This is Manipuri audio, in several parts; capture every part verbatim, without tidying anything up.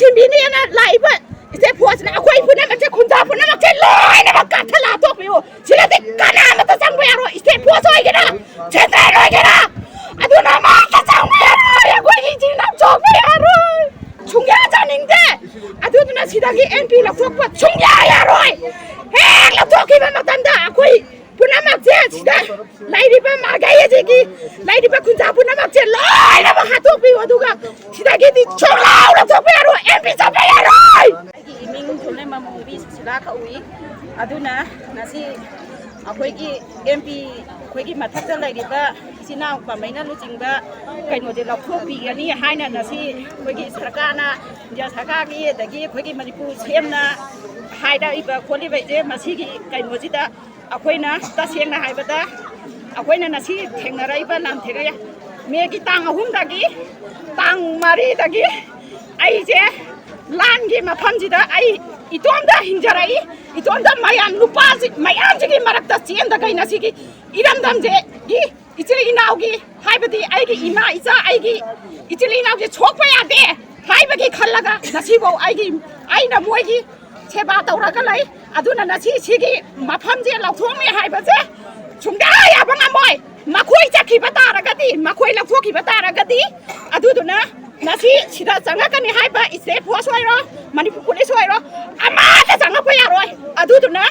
ꯁꯤꯟꯕꯤꯅꯦꯅ ꯂꯥꯛꯏꯕ state forceꯅ ꯑꯩꯈꯣꯏ ꯄꯨꯝꯅꯃꯛꯁꯦ, ꯈꯨꯟꯖꯥ ꯄꯨꯝꯅꯃꯛꯁꯦ ꯂꯣꯏꯅꯃꯛ ꯀꯥꯞꯊꯠꯂ ꯍꯥꯠꯇꯣꯛꯄꯤꯌꯨ꯫ ꯁꯤꯗꯗꯤ ꯀꯅꯥꯃꯠꯇ ꯆꯪꯕ ꯌꯥꯔꯣꯏ꯫ State force ꯑꯣꯏꯒꯦꯔꯥ, central ꯑꯣꯏꯒꯦꯔꯥ, ꯑꯗꯨꯅ ꯑꯃꯠꯇ ꯆꯪꯕ ꯌꯥꯔꯣꯏ꯫ ꯑꯩꯈꯣꯏꯒꯤ ꯏꯆꯤꯟ ꯏꯅꯥꯎ ꯆꯣꯛꯄ ꯌꯥꯔꯣꯏ꯫ ꯁꯨꯡꯌꯥ ꯆꯥꯅꯤꯡꯗꯦ꯫ ꯑꯗꯨꯗꯨꯅ ꯁꯤꯗꯒꯤ MP ꯂꯧꯊꯣꯛꯄ ꯁꯨꯡꯌꯥ ꯌꯥꯔꯣꯏ꯫ ꯍꯦꯛ ꯂꯧꯊꯣꯛꯈꯤꯕ ꯃꯇꯝꯗ ꯑꯩꯈꯣꯏ ꯄꯨꯝꯅꯃꯛꯁꯦ, ꯁꯤꯗ ꯂꯩꯔꯤꯕ ꯃꯥꯏꯀꯩ ꯑꯁꯤꯒꯤ ꯂꯩꯔꯤꯕ ꯈꯨꯟꯖꯥ ꯄꯨꯝꯅꯃꯛꯁꯦ ꯂꯣꯏꯅꯃꯛ ꯍꯥꯠꯇꯣꯛꯄꯤꯌꯨ꯫ ꯑꯗꯨꯒ ꯁꯤꯗꯒꯤꯗꯤ ꯁꯨꯡꯂꯧ ꯂꯧꯊꯣꯛꯄ ꯌꯥꯔꯣꯏ꯫ MP ꯆꯠꯄ ꯌꯥꯔꯣꯏ꯫ ꯑꯩꯒꯤ ꯏꯃꯤꯡ ꯊꯣꯂꯦꯝꯕꯝ ꯑꯃꯨꯕꯤ ꯁꯨꯁꯤꯂꯥ ꯀꯧꯏ꯫ ꯑꯗꯨꯅ ꯉꯁꯤ ꯑꯩꯈꯣꯏꯒꯤ MP, ꯑꯩꯈꯣꯏꯒꯤ ꯃꯊꯛꯇ ꯂꯩꯔꯤꯕ ꯏꯆꯤꯟ ꯏꯅꯥꯎ ꯄꯥꯝꯕꯩꯅ ꯂꯨꯆꯤꯡꯕ ꯀꯩꯅꯣꯁꯦ ꯂꯧꯊꯣꯛꯄꯤꯒꯅꯤ ꯍꯥꯏꯅ ꯉꯁꯤ ꯑꯩꯈꯣꯏꯒꯤ ꯁꯔꯀꯥꯔꯅ, ꯏꯟꯗꯤꯌꯥ ꯁꯔꯀꯥꯔꯒꯤ, ꯑꯗꯒꯤ ꯑꯩꯈꯣꯏꯒꯤ ꯃꯅꯤꯄꯨꯔ ꯁꯦꯝꯅ ꯍꯥꯏꯔꯛꯏꯕ ꯈꯣꯠꯂꯤꯕ ꯏꯆꯦ, ꯃꯁꯤꯒꯤ ꯀꯩꯅꯣꯁꯤꯗ ꯑꯩꯈꯣꯏꯅ ꯇꯁꯦꯡꯅ ꯍꯥꯏꯕꯗ ꯑꯩꯈꯣꯏꯅ ꯉꯁꯤ ꯊꯦꯡꯅꯔꯛꯏꯕ ꯂꯥꯟꯊꯦꯡꯅ ꯃꯦꯒꯤ ꯇꯥꯡ ꯑꯍꯨꯝꯗꯒꯤ, ꯇꯥꯡ ꯃꯔꯤꯗꯒꯤ ꯑꯩꯁꯦ ꯂꯥꯟꯒꯤ ꯃꯐꯝꯁꯤꯗ ꯑꯩ ꯏꯇꯣꯝꯇ ꯍꯤꯡꯖꯔꯛꯏ꯫ ꯏꯇꯣꯝꯇ ꯃꯌꯥꯝ ꯅꯨꯄꯥꯁꯤ ꯃꯌꯥꯝꯁꯤꯒꯤ ꯃꯔꯛꯇ ꯆꯦꯟꯗꯈꯩ ꯉꯁꯤꯒꯤ ꯏꯔꯝꯗꯝꯁꯤꯒꯤ ꯏꯆꯤꯜ ꯏꯅꯥꯎꯒꯤ, ꯍꯥꯏꯕꯗꯤ ꯑꯩꯒꯤ ꯏꯃꯥ ꯏꯆꯥ, ꯑꯩꯒꯤ ꯏꯆꯤꯜ ꯏꯅꯥꯎꯁꯦ ꯁꯣꯛꯄ ꯌꯥꯗꯦ ꯍꯥꯏꯕꯒꯤ ꯈꯜꯂꯒ ꯉꯁꯤꯐꯥꯎ ꯑꯩꯒꯤ, ꯑꯩꯅ ꯃꯣꯏꯒꯤ ꯁꯦꯕꯥ ꯇꯧꯔꯒ ꯂꯩ꯫ ꯑꯗꯨꯅ ꯉꯁꯤ ꯁꯤꯒꯤ ꯃꯐꯝꯁꯦ ꯂꯧꯊꯣꯛꯅꯤ ꯍꯥꯏꯕꯁꯦ ꯁꯨꯡꯌꯥ ꯌꯥꯕ ꯉꯝꯃꯣꯏ꯫ ꯃꯈꯣꯏ ꯆꯠꯈꯤꯕ ꯇꯥꯔꯒꯗꯤ, ꯃꯈꯣꯏ ꯂꯧꯊꯣꯛꯈꯤꯕ ꯇꯥꯔꯒꯗꯤ, ꯑꯗꯨꯗꯨꯅ ꯉꯁꯤ ꯁꯤꯗ ꯆꯪꯉꯛꯀꯅꯤ ꯍꯥꯏꯕ state force ꯑꯣꯏꯔꯣ, ꯃꯅꯤꯄꯨꯔ ꯄꯨꯂꯤꯁ ꯑꯣꯏꯔꯣ, ꯑꯃꯠꯇ ꯆꯪꯉꯛꯄ ꯌꯥꯔꯣꯏ꯫ ꯑꯗꯨꯗꯨꯅ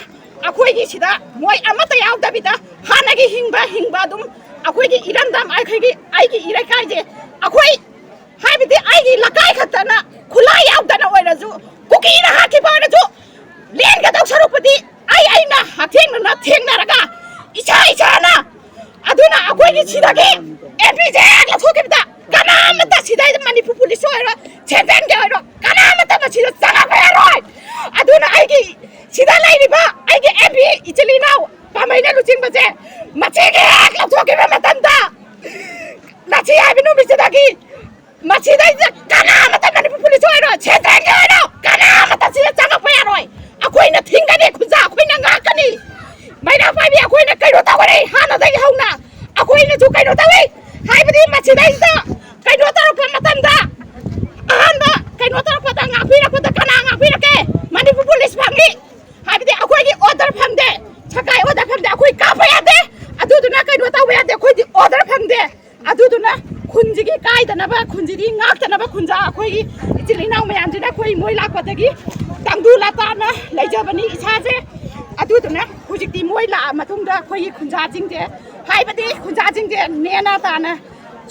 ꯑꯩꯈꯣꯏꯒꯤ ꯁꯤꯗ ꯃꯣꯏ ꯑꯃꯠꯇ ꯌꯥꯎꯗꯕꯤꯗ ꯍꯥꯟꯅꯒꯤ ꯍꯤꯡꯕ ꯍꯤꯡꯕ ꯑꯗꯨꯝ ꯑꯩꯈꯣꯏꯒꯤ ꯏꯔꯝꯗꯝ, ꯑꯩꯈꯣꯏꯒꯤ, ꯑꯩꯒꯤ ꯏꯔꯩꯀꯥꯏꯁꯦ ꯑꯩꯈꯣꯏ, ꯍꯥꯏꯕꯗꯤ ꯑꯩꯒꯤ ꯂꯩꯀꯥꯏ ꯈꯛꯇꯅ, ꯈꯨꯠꯂꯥꯏ ꯌꯥꯎꯗꯅ ꯑꯣꯏꯔꯁꯨ, ꯀꯨꯀꯤꯅ ꯍꯥꯠꯈꯤꯕ ꯑꯣꯏꯔꯁꯨ, ꯂꯦꯟꯒꯗꯧ ꯁꯔꯨꯛꯄꯨꯗꯤ ꯑꯩ ꯑꯩꯅ ꯍꯛꯊꯦꯡꯅꯅ ꯊꯦꯡꯅꯔꯒ ꯏꯁꯥ ꯏꯁꯥꯅ꯫ ꯑꯗꯨꯅ ꯑꯩꯈꯣꯏꯒꯤ ꯁꯤꯗꯒꯤ MPꯁꯦ ꯍꯦꯛ ꯂꯧꯊꯣꯛꯈꯤꯕꯗ ꯀꯅꯥꯃꯠꯇ ꯁꯤꯗꯩꯗ ꯃꯅꯤꯄꯨꯔ ꯄꯨꯂꯤꯁ ꯑꯣꯏꯔꯣ, centreꯒꯤ ꯑꯣꯏꯔꯣ, ꯀꯅꯥꯃꯠꯇ ꯃꯁꯤꯗ ꯆꯪꯉꯛꯄ ꯌꯥꯔꯣꯏ꯫ ꯑꯗꯨꯅ ꯑꯩꯒꯤ ꯁꯤꯗ ꯂꯩꯔꯤꯕ ꯑꯩꯒꯤ MP ꯏꯆꯤꯜ ꯏꯅꯥꯎ ꯄꯥꯝꯕꯩꯅ ꯂꯨꯆꯤꯡꯕꯁꯦ ꯃꯁꯤꯒꯤ ꯍꯦꯛ ꯂꯧꯊꯣꯛꯈꯤꯕ ꯃꯇꯝꯗ ꯉꯁꯤ ꯍꯥꯏꯕ ꯅꯨꯃꯤꯠꯁꯤꯗꯒꯤ ꯃꯁꯤꯗꯩꯗ ꯀꯅꯥꯃꯠꯇ ꯃꯅꯤꯄꯨꯔ ꯈꯨꯟꯁꯤꯗꯤ ꯉꯥꯛꯇꯅꯕ ꯈꯨꯟꯖꯥ ꯑꯩꯈꯣꯏꯒꯤ ꯏꯆꯤꯜ ꯏꯅꯥꯎ ꯃꯌꯥꯝꯁꯤꯅ ꯑꯩꯈꯣꯏ ꯃꯣꯏ ꯂꯥꯛꯄꯗꯒꯤ ꯇꯪꯗꯨ ꯂꯇꯥꯅ ꯂꯩꯖꯕꯅꯤ ꯏꯁꯥꯁꯦ꯫ ꯑꯗꯨꯗꯨꯅ ꯍꯧꯖꯤꯛꯇꯤ ꯃꯣꯏ ꯂꯥꯛꯑ ꯃꯇꯨꯡꯗ ꯑꯩꯈꯣꯏꯒꯤ ꯈꯨꯟꯖꯥꯁꯤꯡꯁꯦ, ꯍꯥꯏꯕꯗꯤ ꯈꯨꯟꯖꯥꯁꯤꯡꯁꯦ ꯅꯦꯅꯥ ꯇꯥꯅ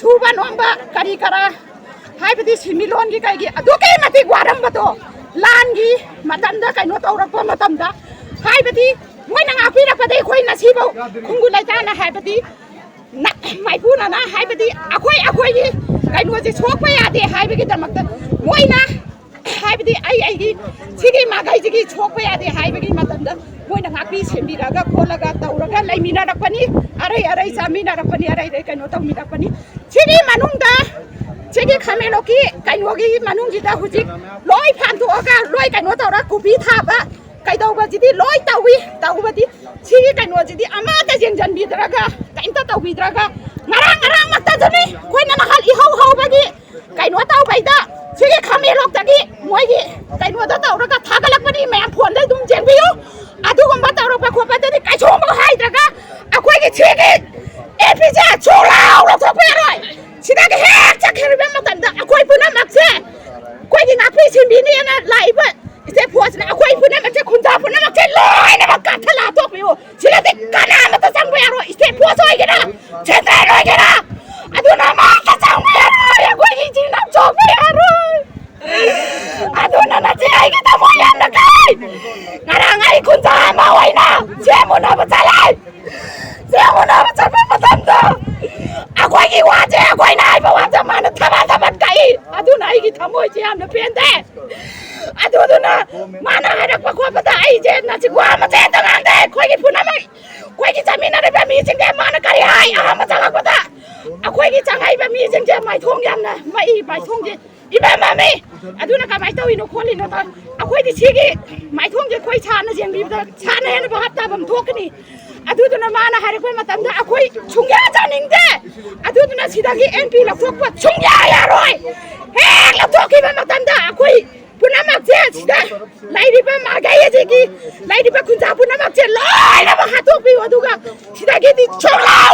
ꯁꯨꯕ ꯅꯣꯝꯕ ꯀꯔꯤ ꯀꯔꯥ, ꯍꯥꯏꯕꯗꯤ ꯁꯤꯟꯃꯤꯠꯂꯣꯟꯒꯤ ꯀꯩꯒꯤ ꯑꯗꯨꯛꯀꯤ ꯃꯇꯤꯛ ꯋꯥꯔꯝꯕꯗꯣ ꯂꯥꯟꯒꯤ ꯃꯇꯝꯗ ꯀꯩꯅꯣ ꯇꯧꯔꯛꯄ ꯃꯇꯝꯗ, ꯍꯥꯏꯕꯗꯤ ꯃꯣꯏꯅ ꯉꯥꯛꯄꯤꯔꯛꯄꯗꯒꯤ ꯑꯩꯈꯣꯏ ꯉꯁꯤꯐꯥꯎ ꯈꯨꯡꯒꯨ ꯂꯩꯇꯥꯅ, ꯍꯥꯏꯕꯗꯤ ꯅ-, ꯃꯥꯏꯄꯨꯅꯅ, ꯍꯥꯏꯕꯗꯤ ꯑꯩꯈꯣꯏ ꯑꯩꯈꯣꯏꯒꯤ ꯀꯩꯅꯣꯁꯦ ꯁꯣꯛꯄ ꯌꯥꯗꯦ ꯍꯥꯏꯕꯒꯤꯗꯃꯛꯇ ꯃꯣꯏꯅ, ꯍꯥꯏꯕꯗꯤ ꯑꯩ ꯑꯩꯒꯤ ꯁꯤꯒꯤ ꯃꯥꯏꯀꯩꯁꯤꯒꯤ ꯁꯣꯛꯄ ꯌꯥꯗꯦ ꯍꯥꯏꯕꯒꯤ ꯃꯇꯝꯗ ꯃꯣꯏꯅ ꯉꯥꯛꯄꯤ ꯁꯦꯟꯕꯤꯔꯒ ꯈꯣꯠꯂꯒ ꯇꯧꯔꯒ ꯂꯩꯃꯤꯟꯅꯔꯛꯄꯅꯤ꯫ ꯑꯔꯩ ꯑꯔꯩ ꯆꯥꯃꯤꯟꯅꯔꯛꯄꯅꯤ, ꯑꯔꯩ ꯑꯔꯩ ꯀꯩꯅꯣ ꯇꯧꯃꯤꯟꯅꯔꯛꯄꯅꯤ꯫ ꯁꯤꯒꯤ ꯃꯅꯨꯡꯗ, ꯁꯤꯒꯤ ꯈꯥꯃꯦꯟꯂꯣꯛꯀꯤ ꯀꯩꯅꯣꯒꯤ ꯃꯅꯨꯡꯁꯤꯗ ꯍꯧꯖꯤꯛ ꯂꯣꯏ ꯐꯥꯟꯗꯣꯛꯑꯒ ꯂꯣꯏ ꯀꯩꯅꯣ ꯇꯧꯔ ꯀꯣꯕꯤ ꯊꯥꯕ ꯀꯩꯗꯧꯕꯁꯤꯗꯤ ꯂꯣꯏ ꯇꯧꯏ꯫ ꯇꯧꯕꯗꯤ ꯁꯤꯒꯤ ꯀꯩꯅꯣꯁꯤꯗꯤ ꯑꯃꯠꯇ ꯌꯦꯡꯁꯤꯟꯕꯤꯗ꯭ꯔꯒ ꯀꯩꯝꯇ ꯇꯧꯕꯤꯗ꯭ꯔꯒ ꯉꯔꯥꯡ ꯉꯔꯥꯡꯃꯛꯇꯗꯅꯤ ꯑꯩꯈꯣꯏꯅ ꯅꯍꯥꯟ ꯏꯍꯧ ꯍꯧꯕꯒꯤ ꯀꯩꯅꯣ ꯇꯧꯕꯩꯗ ꯁꯤꯒꯤ ꯈꯥꯃꯦꯟꯂꯣꯛꯇꯒꯤ ꯃꯣꯏꯒꯤ ꯀꯩꯅꯣꯗ ꯇꯧꯔꯒ ꯊꯥꯒꯠꯂꯛꯄꯅꯤ꯫ ꯃꯌꯥꯝ ꯐꯣꯟꯗ ꯑꯗꯨꯝ ꯌꯦꯡꯕꯤꯌꯨ꯫ ꯑꯗꯨꯒꯨꯝꯕ ꯇꯧꯔꯛꯄ ꯈꯣꯠꯄꯗꯗꯤ ꯀꯩꯁꯨꯝꯕꯨ ꯍꯥꯏꯗ꯭ꯔꯒ ꯑꯩꯈꯣꯏꯒꯤ ꯁꯤꯒꯤ ꯑꯦ ꯄꯤ ꯖꯦ ꯁꯨꯡꯂꯧ ꯂꯧꯊꯣꯛꯄ ꯌꯥꯔꯣꯏ꯫ ꯁꯤꯗꯒꯤ ꯍꯦꯛ ꯆꯠꯈꯤꯕ ꯃꯇꯝꯗ ꯑꯩꯈꯣꯏ ꯄꯨꯝꯅꯃꯛꯁꯦ ꯑꯩꯈꯣꯏꯒꯤ ꯉꯥꯛꯄꯤ ꯁꯦꯟꯕꯤꯅꯦꯅ ꯂꯥꯛꯏꯕ ꯏꯁꯇꯦꯠ ꯐꯣꯔꯁꯅ ꯑꯩꯈꯣꯏ ꯄꯨꯝꯅꯃꯛꯁꯦ, ꯈꯨꯟꯖꯥ ꯄꯨꯝꯅꯃꯛꯁꯦ ꯂꯣꯏꯅꯃꯛ ꯀꯥꯞꯊꯠꯂ ꯍꯥꯠꯇꯣꯛꯄꯤꯌꯨ꯫ ꯁꯤꯗꯗꯤ ꯀꯅꯥꯃꯠꯇ ꯆꯪꯕ ꯌꯥꯔꯣꯏ, ꯏꯁꯇꯦꯠ ꯐꯣꯔꯁ ꯑꯣꯏꯒꯦꯔꯥ, ꯁꯦꯟꯇ꯭ꯔꯦꯜ ꯑꯣꯏꯒꯦꯔꯥ, ꯑꯗꯨꯅ ꯑꯃꯠꯇ ꯆꯪꯕ ꯌꯥꯔꯣꯏ꯫ ꯑꯩꯈꯣꯏꯒꯤ ꯏꯆꯤꯟ ꯏꯅꯥꯎ ꯆꯣꯛꯄ ꯌꯥꯔꯣꯏ꯫ ꯑꯗꯨꯅ ꯅꯆꯦ ꯑꯩꯒꯤ ꯊꯃꯣꯏ ꯌꯥꯝꯅ ꯀꯥꯏ꯫ ꯉꯔꯥꯡ ꯑꯩ ꯈꯨꯟꯖꯥ ꯑꯃ ꯑꯣꯏꯅ ꯁꯦꯝ ꯎꯅꯕ ꯆꯠꯂꯦ꯫ ꯁꯦꯝ ꯎꯅꯕ ꯆꯠꯄ ꯃꯇꯝꯗ ꯑꯩꯈꯣꯏꯒꯤ ꯋꯥꯁꯦ, ꯑꯩꯈꯣꯏꯅ ꯍꯥꯏꯕ ꯋꯥꯁꯦ ꯃꯥꯅ ꯊꯕꯥ ꯊꯕꯠ ꯀꯛꯏ꯫ ꯑꯗꯨꯅ ꯑꯩꯒꯤ ꯊꯃꯣꯏꯁꯦ ꯌꯥꯝꯅ ꯄꯦꯟꯗꯦ꯫ ꯑꯗꯨꯗꯨꯅ ꯃꯥꯅ ꯍꯥꯏꯔꯛꯄ ꯈꯣꯠꯄꯗ ꯑꯩꯁꯦ ꯅꯆꯤꯟ ꯋꯥ ꯑꯃꯁꯦ ꯍꯦꯛꯇ ꯉꯥꯡꯗꯦ꯫ ꯑꯩꯈꯣꯏꯒꯤ ꯄꯨꯝꯅꯃꯛ ꯑꯩꯈꯣꯏꯒꯤ ꯆꯠꯃꯤꯟꯅꯔꯤꯕ ꯃꯤꯁꯤꯡꯁꯦ ꯃꯥꯅ ꯀꯔꯤ ꯍꯥꯏ? ꯑꯍꯥꯟꯕ ꯆꯪꯉꯛꯄꯗ ꯑꯩꯈꯣꯏꯒꯤ ꯆꯪꯉꯛꯏꯕ ꯃꯤꯁꯤꯡꯁꯦ ꯃꯥꯏꯊꯣꯡ ꯌꯥꯝꯅ ꯃꯩ, ꯃꯥꯏꯊꯣꯡꯁꯦ ꯏꯕꯦꯝꯃꯃꯤ꯫ ꯑꯗꯨꯅ ꯀꯃꯥꯏꯅ ꯇꯧꯔꯤꯅꯣ ꯈꯣꯠꯂꯤꯅꯣ ꯇꯧ-, ꯑꯩꯈꯣꯏꯗꯤ ꯁꯤꯒꯤ ꯃꯥꯏꯊꯣꯡꯁꯦ ꯑꯩꯈꯣꯏ ꯁꯥꯟꯅ ꯌꯦꯡꯕꯤꯕꯗ ꯁꯥꯟꯅ ꯍꯦꯟꯅ ꯚꯥꯞ ꯇꯥꯐꯝ ꯊꯣꯛꯀꯅꯤ꯫ ꯑꯗꯨꯗꯨꯅ ꯃꯥꯅ ꯍꯥꯏꯔꯛꯄ ꯃꯇꯝꯗ ꯑꯩꯈꯣꯏ ꯁꯨꯡꯌꯥ ꯆꯥꯅꯤꯡꯗꯦ꯫ ꯑꯗꯨꯗꯨꯅ ꯁꯤꯗꯒꯤ ꯑꯦꯝ ꯄꯤ ꯂꯧꯊꯣꯛꯄ ꯁꯨꯡꯌꯥ ꯌꯥꯔꯣꯏ꯫ ꯍꯦꯛ ꯂꯧꯊꯣꯛꯈꯤꯕ ꯃꯇꯝꯗ ꯑꯩꯈꯣꯏ ꯄꯨꯝꯅꯃꯛꯁꯦ ꯁꯤꯗ ꯂꯩꯔꯤꯕ ꯃꯥꯏꯀꯩ ꯑꯁꯤꯒꯤ ꯂꯩꯔꯤꯕ ꯈꯨꯟꯖꯥ ꯄꯨꯝꯅꯃꯛꯁꯦ ꯂꯣꯏꯅꯃꯛ ꯍꯥꯠꯇꯣꯛꯄꯤꯌꯨ꯫ ꯑꯗꯨꯒ ꯁꯤꯗꯒꯤꯗꯤ ꯁꯨꯡꯂꯧ